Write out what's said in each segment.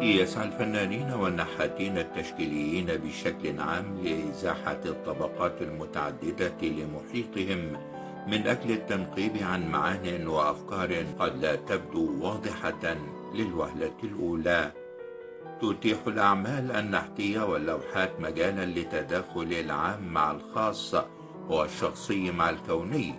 يسعى الفنانين والنحاتين التشكيليين بشكل عام لإزاحة الطبقات المتعددة لمحيطهم من أجل التنقيب عن معان وأفكار قد لا تبدو واضحة للوهلة الأولى. تتيح الأعمال النحتية واللوحات مجالا لتداخل العام مع الخاص والشخصي مع الكوني،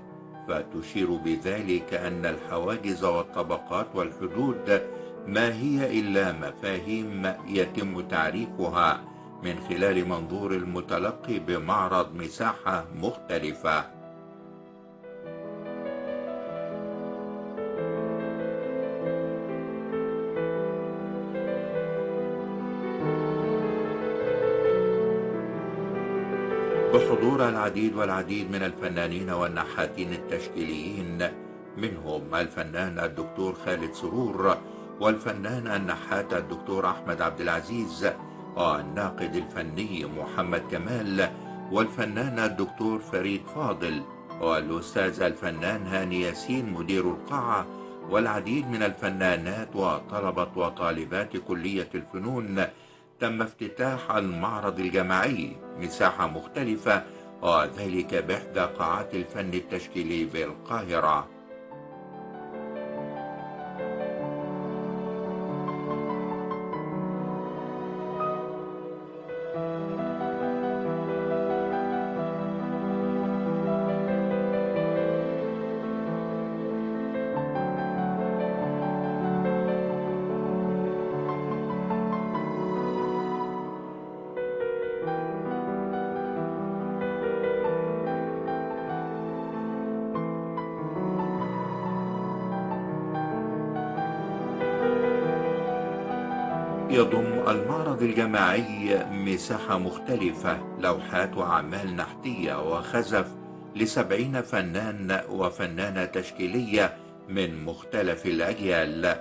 فتشير بذلك أن الحواجز والطبقات والحدود ما هي إلا مفاهيم يتم تعريفها من خلال منظور المتلقي بمعرض مساحة مختلفة. بحضور العديد والعديد من الفنانين والنحاتين التشكيليين، منهم الفنان الدكتور خالد سرور، والفنان النحات الدكتور أحمد عبد العزيز، والناقد الفني محمد كمال، والفنان الدكتور فريد فاضل، والأستاذ الفنان هاني ياسين مدير القاعة، والعديد من الفنانات وطلبة وطالبات كلية الفنون. تم افتتاح المعرض الجماعي مساحة مختلفة، وذلك بإحدى قاعات الفن التشكيلي بالقاهرة. يضم المعرض الجماعي مساحة مختلفة، لوحات وأعمال نحتية وخزف ل70 فنان وفنانة تشكيلية من مختلف الأجيال،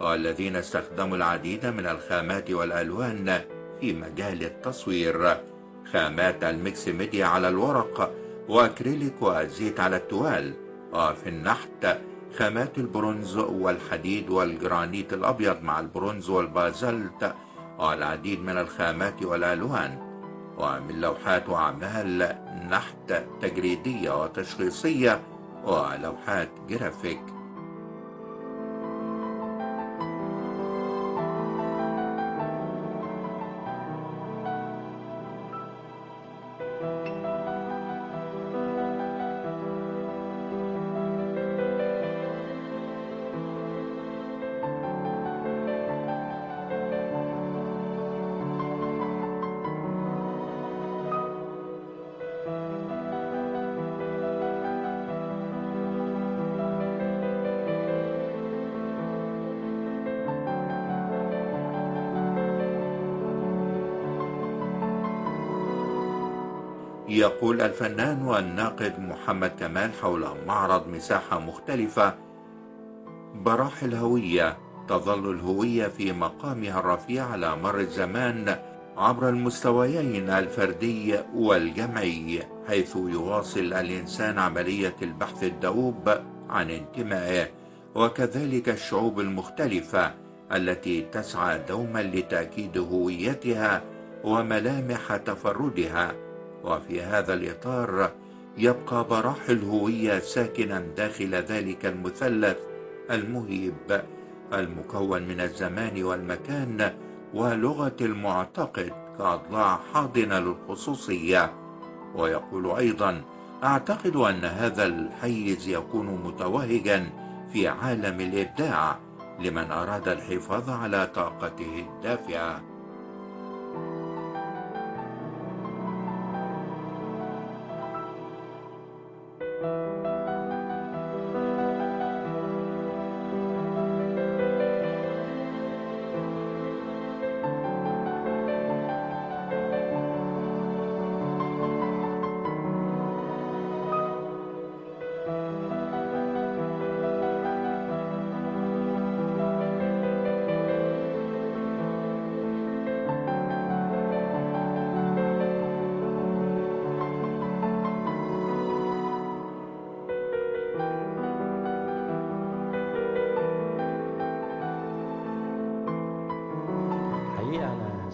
والذين استخدموا العديد من الخامات والألوان في مجال التصوير، خامات ال mix media على الورق وأكريليك والزيت على التوال، وفي النحت خامات البرونز والحديد والجرانيت الأبيض مع البرونز والبازلت، والعديد من الخامات والألوان، ومن لوحات وأعمال نحت تجريدية وتشخيصية ولوحات جرافيك. يقول الفنان والناقد محمد كمال حول معرض مساحة مختلفة: براح الهوية، تظل الهوية في مقامها الرفيع على مر الزمان عبر المستويين الفردي والجمعي، حيث يواصل الإنسان عملية البحث الدؤوب عن انتمائه، وكذلك الشعوب المختلفة التي تسعى دوما لتأكيد هويتها وملامح تفردها. وفي هذا الإطار يبقى براح الهوية ساكنا داخل ذلك المثلث المهيب المكون من الزمان والمكان ولغة المعتقد كأضلاع حاضنة للخصوصية. ويقول أيضا: أعتقد أن هذا الحيز يكون متوهجا في عالم الإبداع لمن أراد الحفاظ على طاقته الدافئة.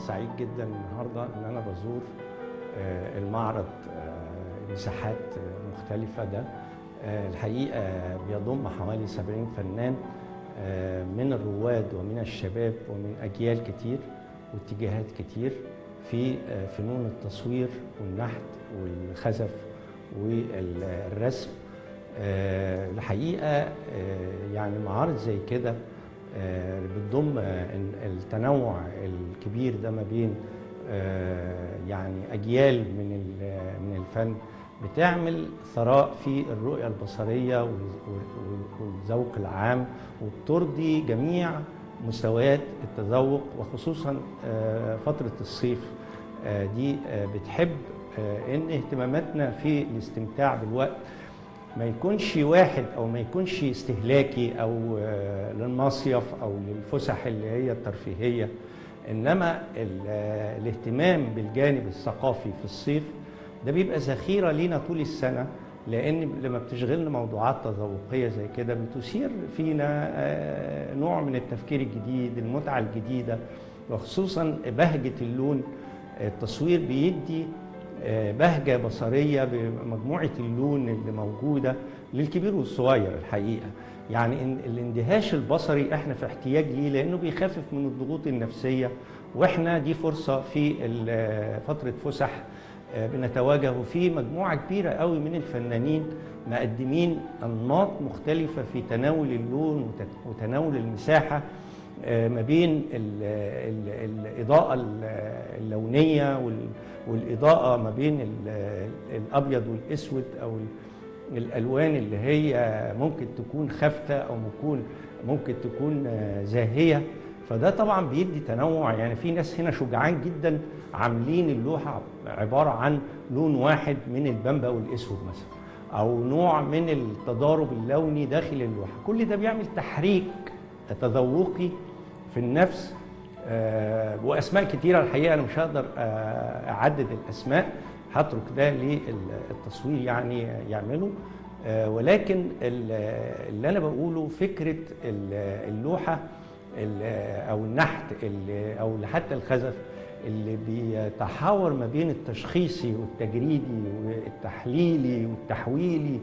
سعيد جدا النهارده ان انا بزور المعرض مساحات مختلفة ده. الحقيقة بيضم حوالي 70 فنان من الرواد ومن الشباب ومن اجيال كتير واتجاهات كتير في فنون التصوير والنحت والخزف والرسم. الحقيقة يعني معارض زي كده بتضم التنوع الكبير ده ما بين يعني أجيال من الفن، بتعمل ثراء في الرؤية البصرية والذوق العام، وبترضي جميع مستويات التذوق، وخصوصا فترة الصيف دي بتحب إن اهتماماتنا في الاستمتاع بالوقت ما يكونش واحد أو ما يكونش استهلاكي أو للمصيف أو للفسح اللي هي الترفيهية، إنما الاهتمام بالجانب الثقافي في الصيف ده بيبقى ذخيرة لينا طول السنة، لأن لما بتشغلنا موضوعات تذوقية زي كده بتثير فينا نوع من التفكير الجديد، المتعة الجديدة، وخصوصا بهجة اللون. التصوير بيدي بهجة بصرية بمجموعة اللون اللي موجودة للكبير والصغير. الحقيقة يعني الاندهاش البصري احنا في احتياج ليه، لأنه بيخفف من الضغوط النفسية، واحنا دي فرصة في فترة فسح بنتواجه في مجموعة كبيرة قوي من الفنانين مقدمين أنماط مختلفة في تناول اللون وتناول المساحة ما بين الإضاءة اللونية والإضاءة ما بين الأبيض والأسود، أو الألوان اللي هي ممكن تكون خافتة أو ممكن تكون زاهية. فده طبعا بيدي تنوع. يعني في ناس هنا شجعان جدا عاملين اللوحة عبارة عن لون واحد من البامبا والأسود مثلا، أو نوع من التضارب اللوني داخل اللوحة. كل ده بيعمل تحريك تذوقي في النفس، وأسماء كتيرة الحقيقة أنا مش هقدر أعدد الأسماء، هترك ده للتصوير يعني يعمله. ولكن اللي أنا بقوله فكرة اللوحة أو النحت أو حتى الخزف اللي بيتحاور ما بين التشخيصي والتجريدي والتحليلي والتحويلي،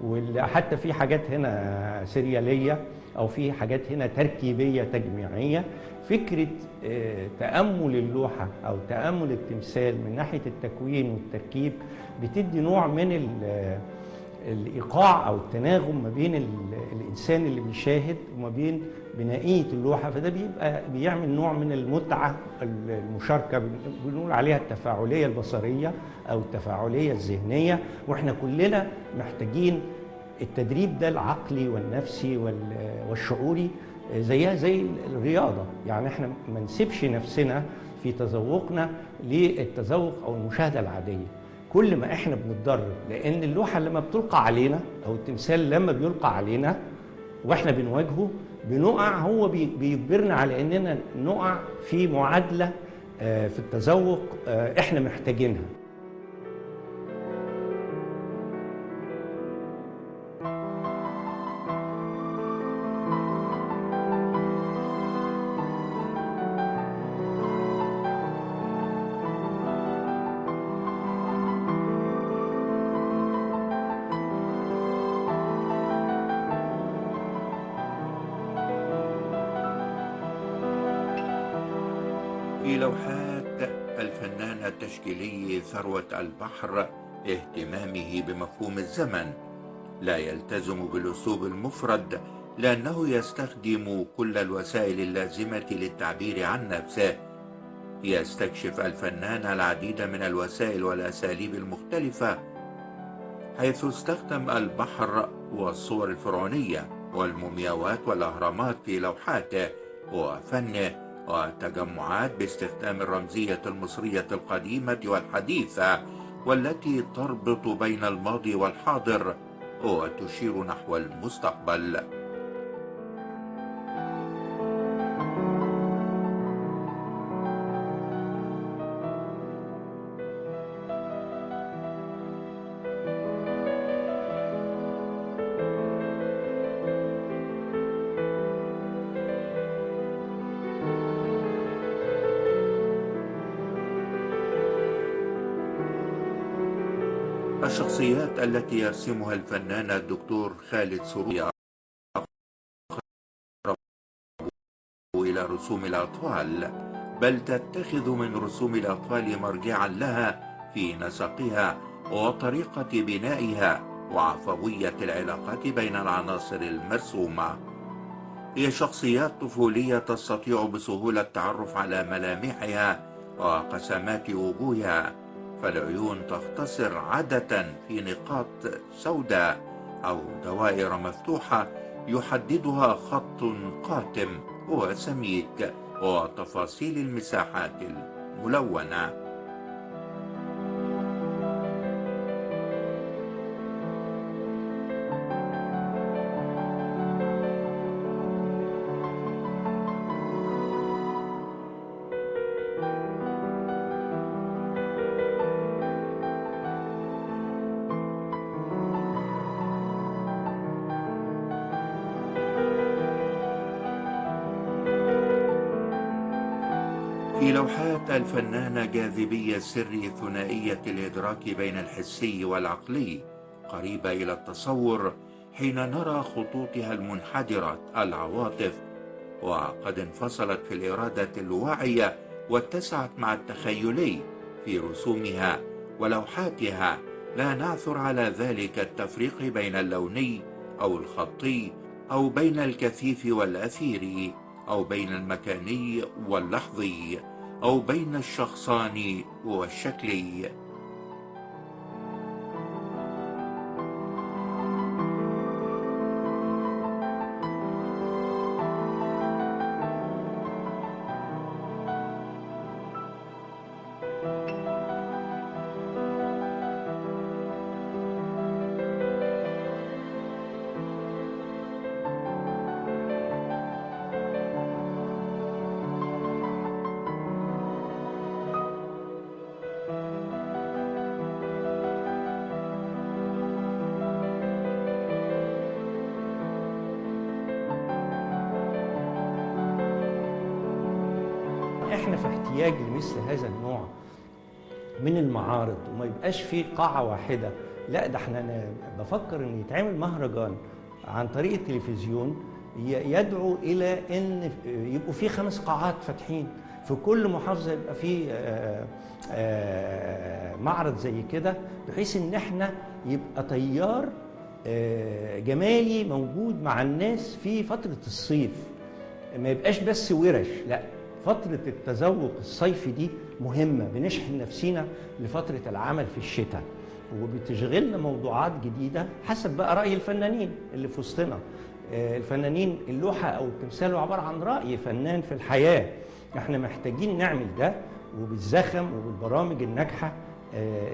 وحتى في حاجات هنا سريالية أو في حاجات هنا تركيبية تجميعية. فكرة تأمل اللوحة أو تأمل التمثال من ناحية التكوين والتركيب بتدي نوع من الإيقاع أو التناغم ما بين الإنسان اللي بيشاهد وما بين بنائية اللوحة، فده بيبقى بيعمل نوع من المتعة المشاركة، بنقول عليها التفاعلية البصرية أو التفاعلية الذهنية. وإحنا كلنا محتاجين التدريب ده العقلي والنفسي والشعوري، زيها زي الرياضة. يعني إحنا ما نسيبش نفسنا في تذوقنا للتذوق أو المشاهدة العادية. كل ما إحنا بنتدرب، لأن اللوحة لما بتلقى علينا أو التمثال لما بيلقى علينا وإحنا بنواجهه بنقع، هو بيجبرنا على إننا نقع في معادلة في التذوق إحنا محتاجينها. في لوحات الفنان التشكيلي ثروت البحر اهتمامه بمفهوم الزمن، لا يلتزم بالأسلوب المفرد لأنه يستخدم كل الوسائل اللازمة للتعبير عن نفسه. يستكشف الفنان العديد من الوسائل والأساليب المختلفة، حيث استخدم البحر والصور الفرعونية والمومياوات والأهرامات في لوحاته وفنه، وتجمعات باستخدام الرمزية المصرية القديمة والحديثة والتي تربط بين الماضي والحاضر وتشير نحو المستقبل. الشخصيات التي يرسمها الفنان الدكتور خالد سرور أقرب إلى رسوم الأطفال، بل تتخذ من رسوم الأطفال مرجعا لها في نسقها وطريقة بنائها وعفوية العلاقات بين العناصر المرسومة. هي شخصيات طفولية تستطيع بسهولة التعرف على ملامحها وقسمات وجوهها، فالعيون تختصر عادة في نقاط سوداء أو دوائر مفتوحة يحددها خط قاتم وسميك وتفاصيل المساحات الملونة. في لوحات الفنانة جاذبية سري ثنائية الإدراك بين الحسي والعقلي، قريبة إلى التصور حين نرى خطوطها المنحدرة العواطف، وقد انفصلت في الإرادة الواعية واتسعت مع التخيلي في رسومها ولوحاتها. لا نعثر على ذلك التفريق بين اللوني أو الخطي، أو بين الكثيف والأثيري، أو بين المكاني واللحظي، أو بين الشخصاني والشكلي. احنا في احتياج لمثل هذا النوع من المعارض، وما يبقاش في قاعة واحدة، لا ده احنا بفكر ان يتعمل مهرجان عن طريق التلفزيون يدعو الى ان يبقوا في 5 قاعات فاتحين في كل محافظة، يبقى في معرض زي كده، بحيث ان احنا يبقى تيار جمالي موجود مع الناس في فترة الصيف، ما يبقاش بس ورش، لا فترة التذوق الصيفي دي مهمة، بنشحن نفسينا لفترة العمل في الشتاء، وبتشغلنا موضوعات جديدة حسب بقى رأي الفنانين اللي في وسطنا. الفنانين اللوحة أو التمثال عبارة عن رأي فنان في الحياة، احنا محتاجين نعمل ده، وبالزخم وبالبرامج الناجحة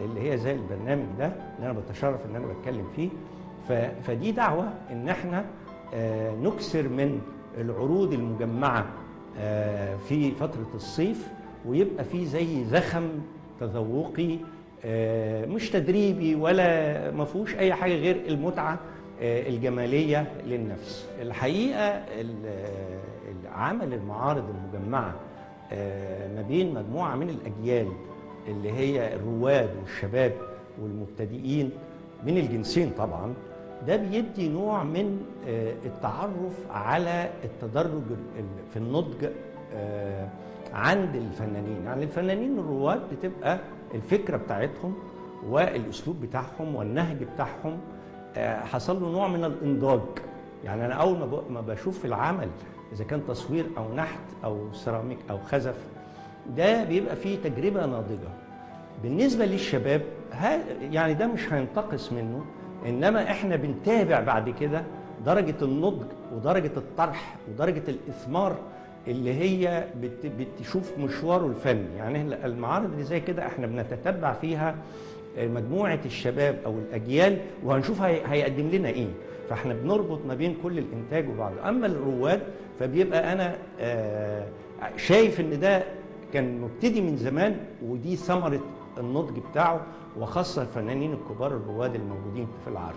اللي هي زي البرنامج ده اللي أنا بتشرف إن أنا بتكلم فيه. فدي دعوة إن احنا نكسر من العروض المجمعة في فترة الصيف، ويبقى في زي زخم تذوقي مش تدريبي ولا ما فيهوش أي حاجة غير المتعة الجمالية للنفس. الحقيقة عمل المعارض المجمعة ما بين مجموعة من الأجيال اللي هي الرواد والشباب والمبتدئين من الجنسين طبعا، ده بيدي نوع من التعرف على التدرج في النضج عند الفنانين. يعني الفنانين الرواد بتبقى الفكرة بتاعتهم والأسلوب بتاعهم والنهج بتاعهم حصل له نوع من الإنضاج. يعني أنا أول ما بشوف في العمل إذا كان تصوير أو نحت أو سيراميك أو خزف، ده بيبقى فيه تجربة ناضجة. بالنسبة للشباب يعني ده مش هينتقص منه، إنما إحنا بنتابع بعد كده درجة النضج ودرجة الطرح ودرجة الإثمار اللي هي بتشوف مشواره الفني. يعني المعارض اللي زي كده إحنا بنتتبع فيها مجموعة الشباب أو الأجيال، وهنشوف هيقدم لنا إيه، فإحنا بنربط ما بين كل الإنتاج وبعضه. أما الرواد فبيبقى أنا شايف إن ده كان مبتدي من زمان، ودي ثمرة النضج بتاعه، وخاصة الفنانين الكبار الرواد الموجودين في العرض.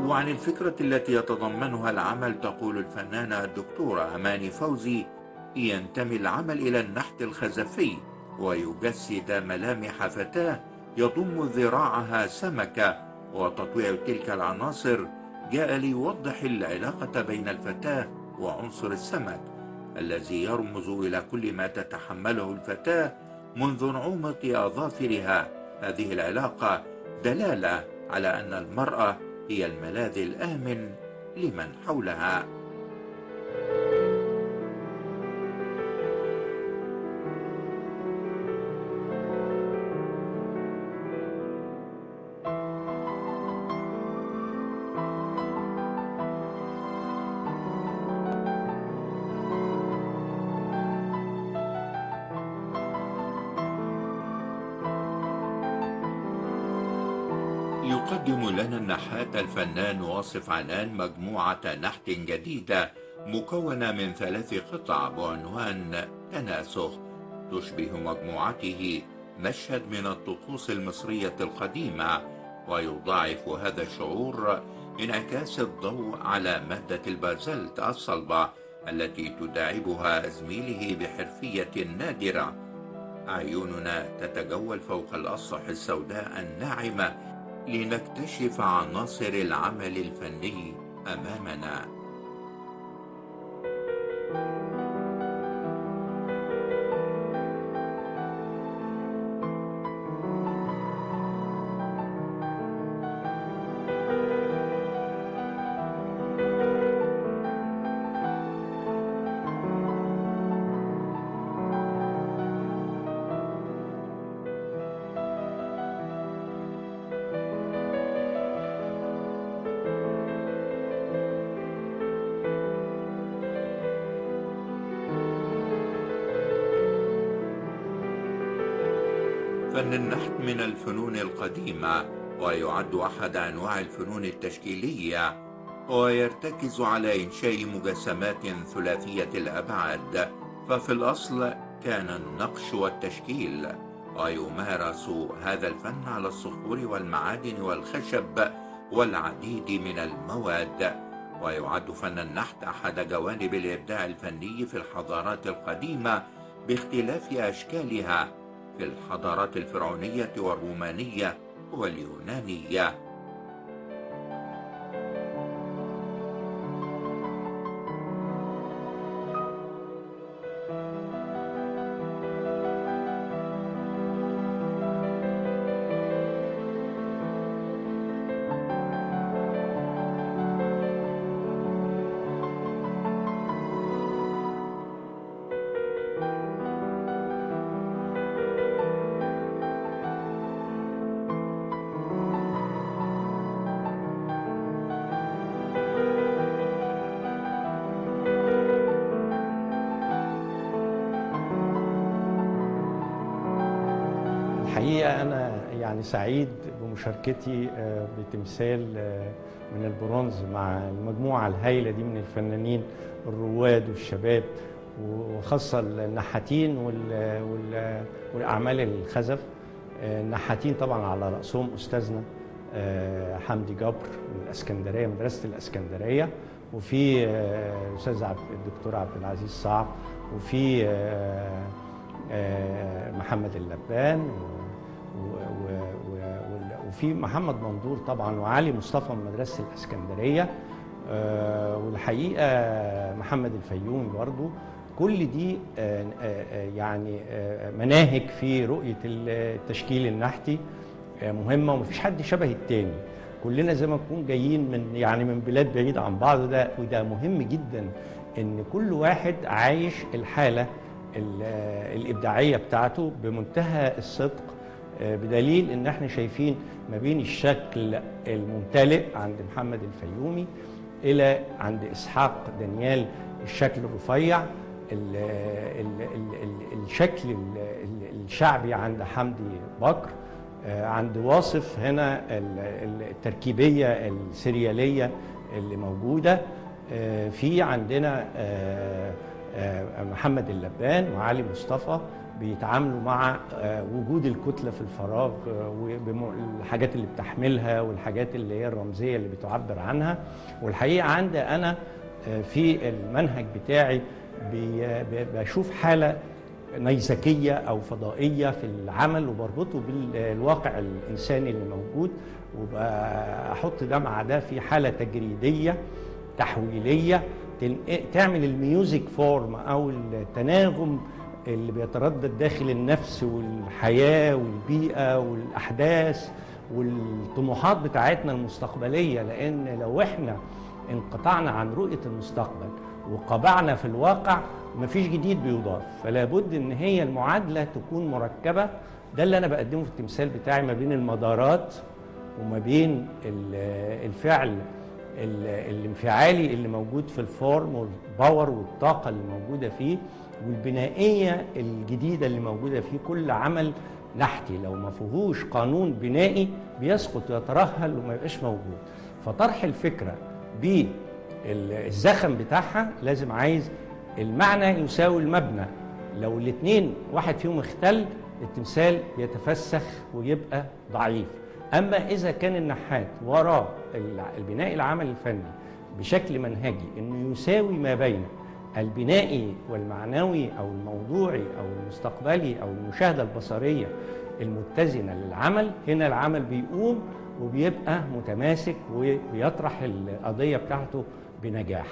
وعن الفكرة التي يتضمنها العمل تقول الفنانة الدكتورة أماني فوزي: ينتمي العمل إلى النحت الخزفي ويجسد ملامح فتاة يضم ذراعها سمكة، وتطويع تلك العناصر جاء ليوضح العلاقة بين الفتاة وعنصر السمك الذي يرمز إلى كل ما تتحمله الفتاة منذ نعومة أظافرها. هذه العلاقة دلالة على أن المرأة هي الملاذ الآمن لمن حولها. يقدم لنا النحات الفنان واصف عنان مجموعة نحت جديدة مكونة من 3 قطع بعنوان تناسخ، تشبه مجموعته مشهد من الطقوس المصرية القديمة، ويضاعف هذا الشعور انعكاس الضوء على مادة البازلت الصلبة التي تداعبها زميله بحرفية نادرة. أعيننا تتجول فوق الأسطح السوداء الناعمة لنكتشف عناصر العمل الفني أمامنا. فن النحت من الفنون القديمة، ويعد أحد أنواع الفنون التشكيلية، ويرتكز على إنشاء مجسمات ثلاثية الأبعاد. ففي الأصل كان النقش والتشكيل، ويمارس هذا الفن على الصخور والمعادن والخشب والعديد من المواد. ويعد فن النحت أحد جوانب الإبداع الفني في الحضارات القديمة باختلاف أشكالها في الحضارات الفرعونية والرومانية واليونانية. الحقيقة أنا يعني سعيد بمشاركتي بتمثال من البرونز مع المجموعة الهائلة دي من الفنانين الرواد والشباب، وخاصة النحاتين والأعمال الخزف. النحاتين طبعا على رأسهم أستاذنا حمدي جبر من الإسكندرية، مدرسة الإسكندرية، وفي أستاذ الدكتور عبد العزيز صعب، وفي محمد اللبان، وفي محمد مندور طبعا، وعلي مصطفى من مدرسة الإسكندرية، والحقيقة محمد الفيومي برضو. كل دي يعني مناهج في رؤية التشكيل النحتي مهمة، ومفيش حد شبه التاني، كلنا زي ما نكون جايين من يعني من بلاد بعيدة عن بعض. وده مهم جدا إن كل واحد عايش الحالة الإبداعية بتاعته بمنتهى الصدق، بدليل إن احنا شايفين ما بين الشكل الممتلئ عند محمد الفيومي إلى عند إسحاق دانيال الشكل الرفيع، الشكل الشعبي عند حمدي بكر، عند واصف هنا التركيبية السريالية اللي موجودة، في عندنا محمد اللبان وعلي مصطفى. بيتعاملوا مع وجود الكتلة في الفراغ والحاجات اللي بتحملها والحاجات اللي هي الرمزية اللي بتعبر عنها. والحقيقة عندي أنا في المنهج بتاعي بشوف حالة نيزكية أو فضائية في العمل وبربطه بالواقع الإنساني اللي موجود، وبحط ده مع ده في حالة تجريدية تحويلية تعمل ال music form أو التناغم اللي بيتردد داخل النفس والحياة والبيئة والأحداث والطموحات بتاعتنا المستقبلية. لأن لو احنا انقطعنا عن رؤية المستقبل وقبعنا في الواقع مفيش جديد بيضاف، فلا بد ان هي المعادلة تكون مركبة. ده اللي انا بقدمه في التمثال بتاعي، ما بين المدارات وما بين الفعل الانفعالي اللي موجود في ال form وال power والطاقة اللي موجودة فيه والبنائية الجديدة اللي موجودة فيه. كل عمل نحتي لو ما فيهوش قانون بنائي بيسقط ويترهل وما يبقاش موجود. فطرح الفكرة بالزخم بتاعها لازم عايز المعنى يساوي المبنى، لو الاثنين واحد فيهم اختل التمثال بيتفسخ ويبقى ضعيف. أما إذا كان النحات وراء البناء العمل الفني بشكل منهجي إنه يساوي ما بين البنائي والمعنوي أو الموضوعي أو المستقبلي أو المشاهدة البصرية المتزنة للعمل، هنا العمل بيقوم وبيبقى متماسك وبيطرح القضية بتاعته بنجاح.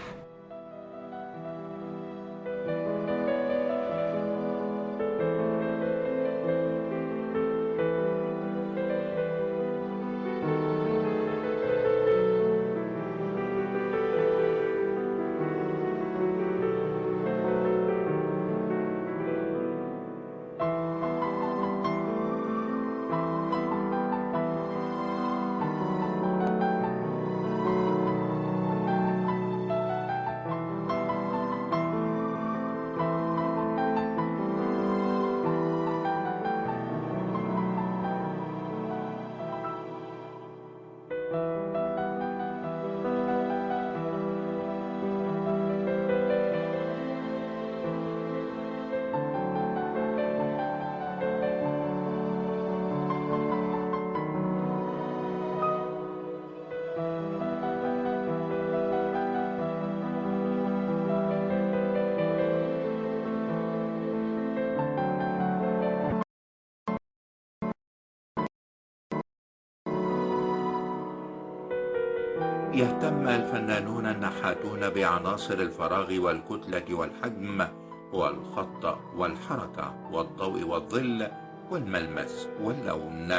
يهتم الفنانون النحاتون بعناصر الفراغ والكتلة والحجم والخط والحركة والضوء والظل والملمس واللون،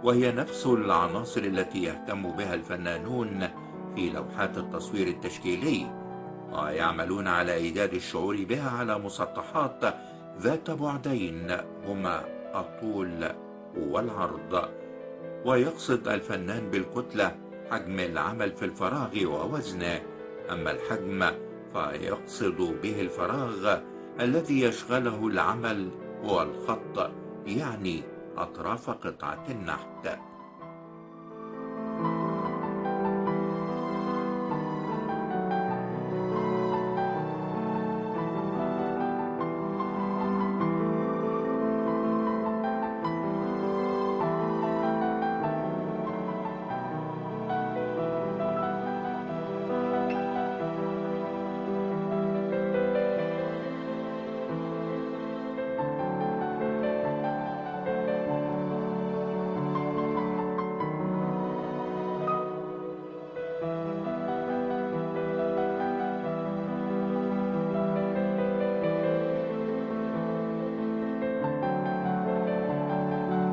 وهي نفس العناصر التي يهتم بها الفنانون في لوحات التصوير التشكيلي، ويعملون على إيجاد الشعور بها على مسطحات ذات بعدين هما الطول والعرض. ويقصد الفنان بالكتلة حجم العمل في الفراغ ووزنه، أما الحجم فيقصد به الفراغ الذي يشغله العمل والخط، يعني أطراف قطعة النحت.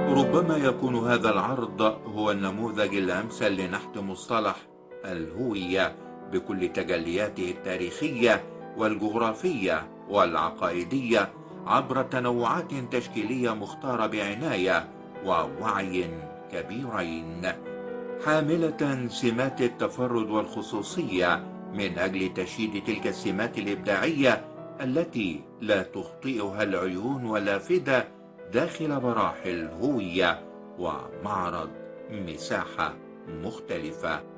ربما يكون هذا العرض هو النموذج الأمثل لنحت مصطلح الهوية بكل تجلياته التاريخية والجغرافية والعقائدية عبر تنوعات تشكيلية مختارة بعناية ووعي كبيرين، حاملة سمات التفرد والخصوصية من أجل تشييد تلك السمات الإبداعية التي لا تخطئها العيون والافدة داخل براح الهوية ومعرض مساحة مختلفة.